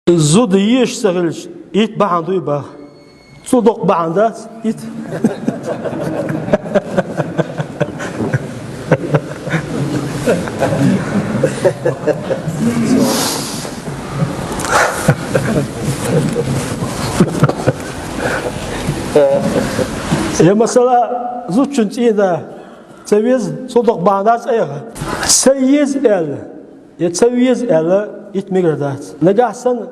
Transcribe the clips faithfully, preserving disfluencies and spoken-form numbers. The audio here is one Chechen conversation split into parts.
Зуда езаш ца хилча, итт бахьана дуй боху. Цул доккха бахьана дац итт. Я масала, зудчун цӀий да ца веза, цул доккха бахьана дац айхьа. Ца еза аьлла, я ца веза аьлла, итт мегар дац. Нагахь санна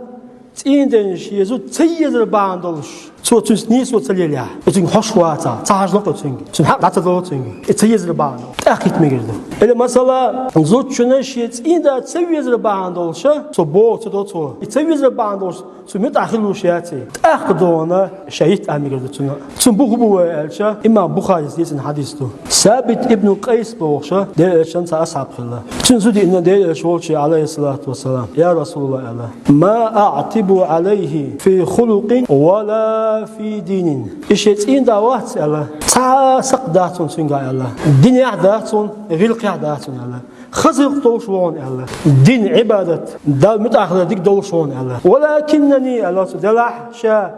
цӀийнден шен зуда ца езар бахьана долуш, цо цуьнца нийсо ца лелахь, и цуьнга хьош вацахь, ца хьажало-кх цуьнга, цуьнан хьакъ дӀа ца дало цуьнга, и ца езар бахьана долуш, тӀаккха итт мегар ду. Или масала, зудчунна шен цӀий да ца везар бахьана долуша, цо боху ца до цо, и ца везар бахьана долуш, цу муьтӀахь хила лууш яц и. ТӀаккха дона ша итт а мегар ду цунна. Цуьнан бух хӀун бу вай аьлча, имам Бухарис дийцина хьадис ду. Сабит ибн Къайс бохуша, Делан элчанан цхьа асхьаб хилла. Цуьнан зуда иъна Делан элча волчу, алейхиссалату вассалам: «Я Расулаллах, — аьлла, — ма аътибу алейхи фи хулукъин ва ла фи динин». И шен цӀий да вац, — аьлла. — Цхьа а сакхт дац хьуна цуьнгахь, — аьлла. — Динехь дац хьуна, гӀиллакхехь дац хьуна, — аьлла. — Хаза гӀиллакх долуш ву хьуна, — аьлла. — Дин, Ӏибадат, Далла муьтӀахь хилар дика долуш ву хьуна, — аьлла. — Валакиннани, — аьлла цо, — делахь ша,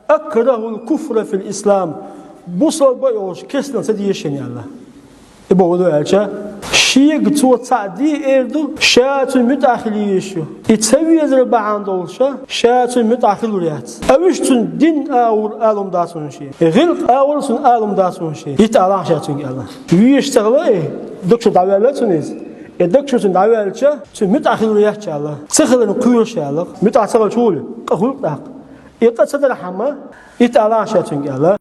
акрахул куфра фил ислам, бусалба йолуш керстанал ца дезаш ю», — аьлла. И боху ду аьлча, шега цо цхьаъ де эр ду, ша цуьнан муьтӀахь хила езаш ю. И ца везар бахьана долуша, ша цуьнан муьтӀахь хилур яц. Ткъа вуьш цуьнан дин агӀор алам дац хьуна шен, гӀиллакх агӀор цуьнан алам дац хьуна шен. Итт алахь ша цуьнга, аьлла. Везаш ца хилла и, дагчуьра дӀаваьлла цунна иза. И дагчуьра цунна дӀаваьлча, цуьнан муьтӀахь хилур яц, аьлла. Ца хиларна кхоьруш, аьлла. МуьтӀахь ца хилча хӀун хуьлу? Къа хуьлу тӀаккха. И къа ца дархьама, итт алахь ша цуьнга, аьлла.